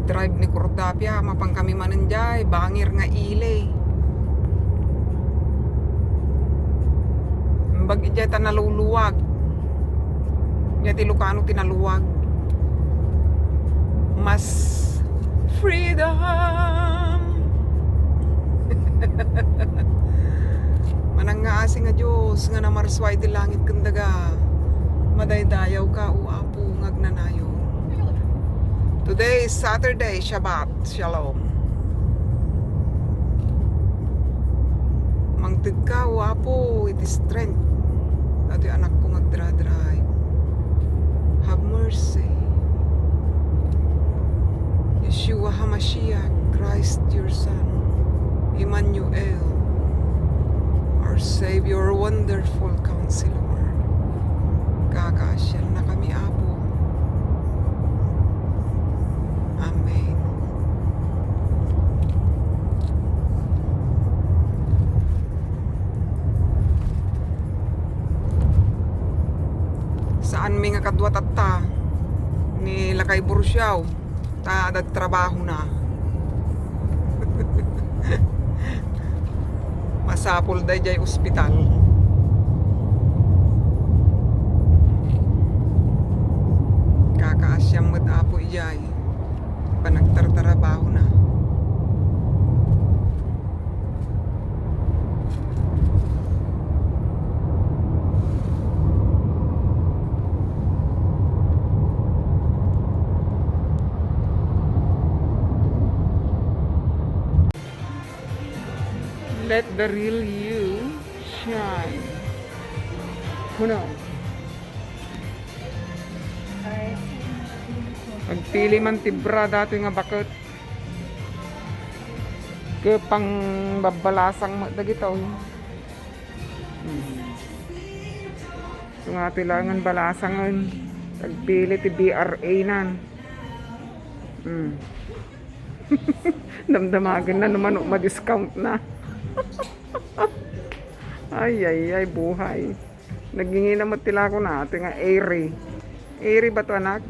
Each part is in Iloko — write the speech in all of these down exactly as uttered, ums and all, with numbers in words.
drive ni Cordapia, mapan kami manen jay, bangir nga ili. Imbag idiay ta naluluwag. Nia ti Ilocano ti naluwag. Mas freedom. Manangngaasi nga Dios nga namarsua iti langit ken daga. Madaydayawka, O Apo, nga agnanayon. Today is Saturday, Shabbat Shalom. Mangtedka, O Apo, iti strength. Datoy anakko nga agdra-drive. Have mercy. Yeshua HaMashiach, Christ your Son, Emmanuel, our Savior, wonderful Counselor. Kakaasiannakami, Apo. Amen. Saanmi nga kadua tatta ni Lakay Bursiaw, ta adda trabahona. Masapul daydiay ospital. Kakaasiam met, Apo, idiay panagtartarabahona. Let the real you shine. Kuno. Agpili man ti bra datoy nga baket. Ket pangbabbalasang met dagitoy. Hmm. Isu nga ti laengen balasangen. Agpili ti B R A nan. Hmm. Damdamagenna no mano madiscountna. Ay, ay, ay, buhay. Nagingina met ti lakona, ati nga Airy. Airy ba to, anak?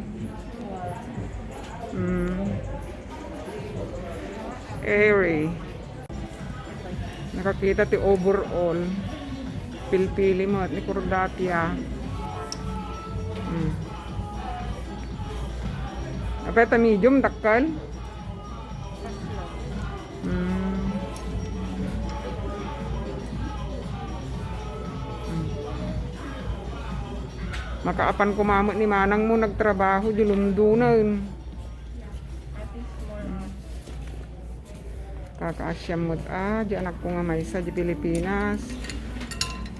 Mm. Airy. Nakakita ti overall. Pilpili met ni Cordapia. Mm. Apay ta medium, dakkel? Mm. Mm. Makaapan koma met ni manangmo nagtrabaho, di Londonen. Kakaasiam met a, di anakko nga maysa di Pilipinas.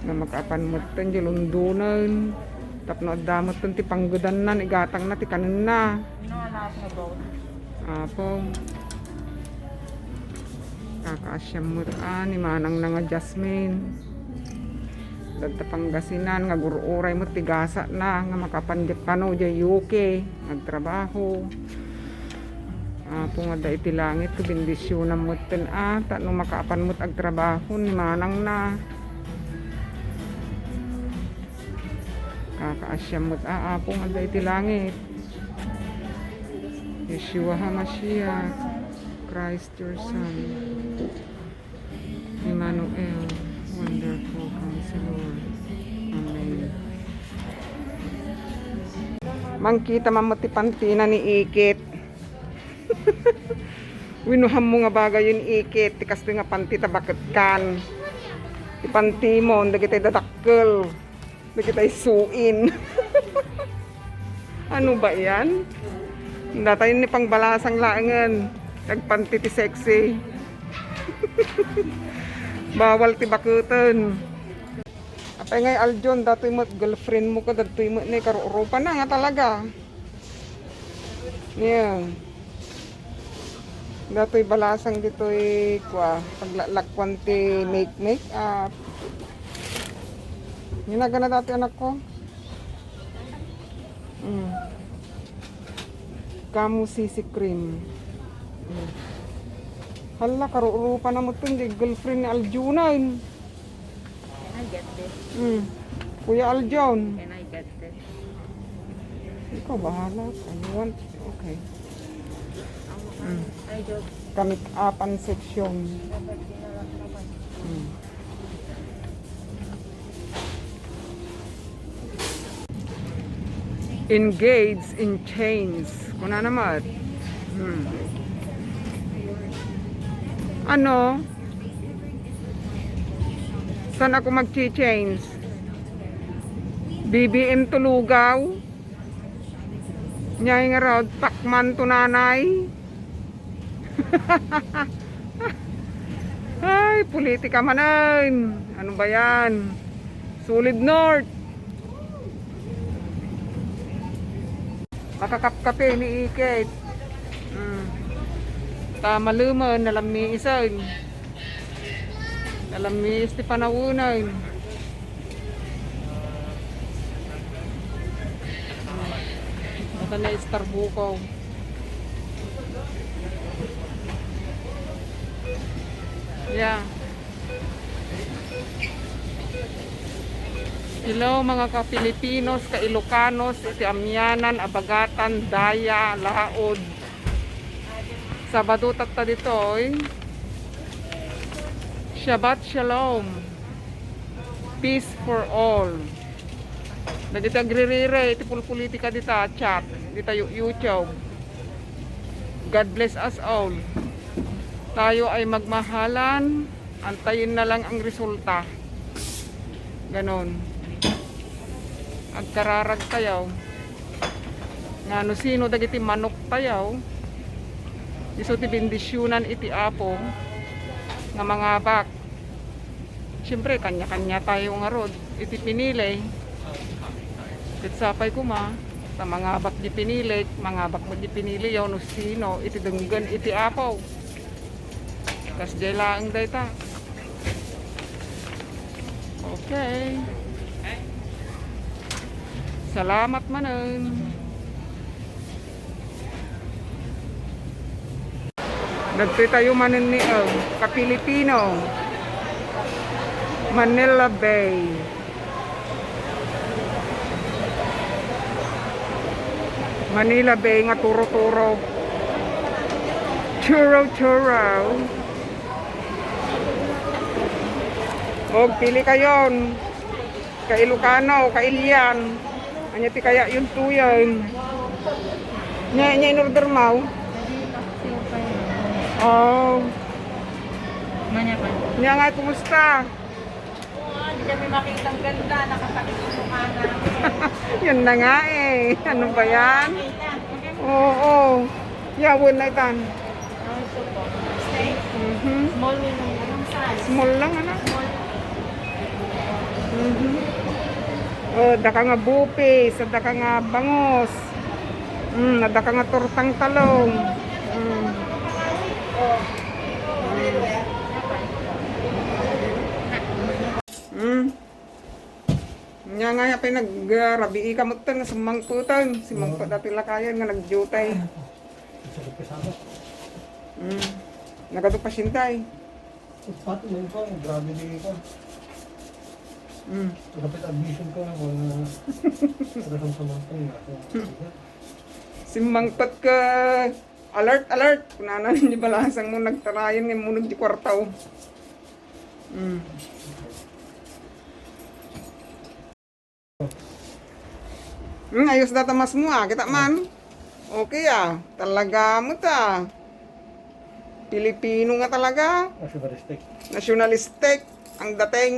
Nga makaapan metten di Londonen. Tapno adda metten ti panggedanna, igatangna ti kanenna. No, anak, nga bawon. Apo. Kakaasiam met a, ni manangna nga Jasmine. Dadta Pangasinan nga gur-uray met ti gasatna nga makapan diay kano diay U K, agtrabaho. Apo nga adda iti langit, bendisionam metten a, tapno makaapan met agtrabaho ni manangna. Kakaasiam met a, Apo nga adda iti langit. Yeshua HaMashiach, Christ your Son. Emmanuel, wonderful Counselor. Amen. Mangkita man met ti pantina ni Ikit. Winuhammo nga bagayen, Ikit, ti kastoy nga panti ta baketkan. Ti pantimo, dagiti dadakkel. Dagiti suin. Ano ba yan? Datayen ni pangbalasang laengen. Agpanti ti sexy. Bawal ti baketen. Apay ngay, Aljon, datoy met girlfriend mo ka, datoy met ni karurupa na nga talaga. Yan. Datoy balasang ditoy, kua, paglalakwan ti make, make up. Ginagana dati anakko. Mm. Kamu C C cream. Mm. Hala, karurupa na mo to, di girlfriend ni Aljunan. Can I get this? Mm. Kuya Aljon. Can I get this? Ikaw bahala. I want. Okay. I want Mm. Ay, joke. Kamit-apan section. Dapat dinala naman. Mm. Engage in change. Kuna naman. Hmm. Ano? Saan ako mag-change? B B M to lugaw? Nyay nga raw, takman to nanay. Ay, politika manen. Ano ba yan? Solid North. Makakapkape ni Ikit. Mm. Ta malumen, nalammiisen. Nalammiis ti panawenen. Mata na istarbukaw. Yeah. Hello, mga ka-Filipinos, ka-Ilocanos, iti amianan, abagatan, daya, laod. Sabado tatta ditoy. Shabbat Shalom. Peace for all. Dagiti agririre iti pulpolitika dita chat, dita yu-, YouTube. God bless us all. Tayo ay magmahalan, antayin na lang ang resulta. Ganon. Agkararag tayo. Nga no sino dagiti manok tayo, isu ti bendisyunan iti Apo nga mangabak. Siyempre, kanya-kanya tayo ngarud iti pinili. Ket sapay koma, ta mangabak di pinili, mangabak met di pinili, yaw no sino iti denggen iti Apo. Kasdiay laeng dayta. Okay. Salamat manen. Dagtoy tayo manen ni, oh, ka-Pilipino. Manila Bay. Manila Bay nga turo-turo. Churro-churro. Og pili kayon. Ka-Ilocano, ka-Ilian. Ania ti kayatyon tuyen? Nia, ania in order mo? Oh. Manya pa. Nia nga, kumusta? Hindi kami makita ang ganda, nakatakit yung mukha namin. Yun na nga eh. Ano ba yan? Makita. Oo. Yawen na itan. Ano ito po? Steak? Mhm. Small, medium, anong size? Small lang, anak. Small. Mhm. Oh, daka nga bupis, daka nga bangus. Mm, daka nga tortang talong. Mm. Mm. Nia nga, apay nagrabii ka metten, summangpeten. Summangpet dati lakayen nga nagdiutay. Sakit ka sana. Mm. Nagadu pasyente ay. Pati mo ko, grabe di ka. Mm. Kapit admission ko, wala. Talagang sa mga pangako. Simmangpet ka, alert, alert. Kunana ni balasang mo, nagtarayan nga mo nagdi kwartaw. Mm. Hmm, ayos data mas mo, ah. Kita man. Okay, ah. Talaga mo ta. Pilipino nga talaga. Nationalistic. Nationalistic ang dating.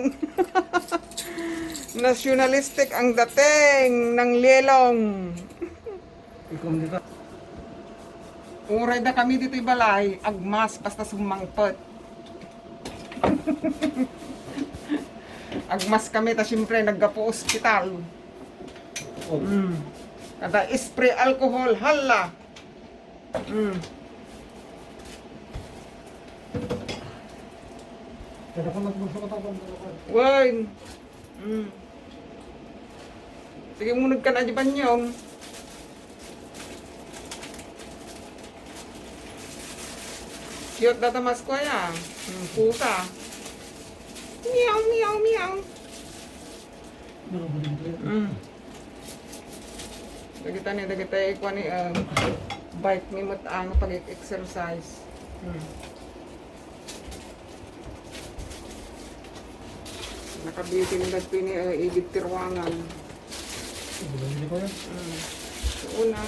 Nationalistic ang dating ng Lielong. Ikaw, hindi ka. Uray da kami ditoy balay, agmas basta summangpet. Agmas kami, ta siyempre, naggapu ospital. Oh. Mm. Kada spray alcohol, hala. Mm. Kada ko nagbursa ko tapos. Wine. Mm. Sige, munod ka na di banyong. Cute data mas ko ya. Mm, pusa. Meow, meow, meow. Mm. Dagita ni, dagita ikuan ni, ah, Bike mi met ang pag-exercise. Hmm. Naka-beauty na dagiti ni, eh, igid ti ruangan. Ibulan niyo pa yan. Hmm. Una,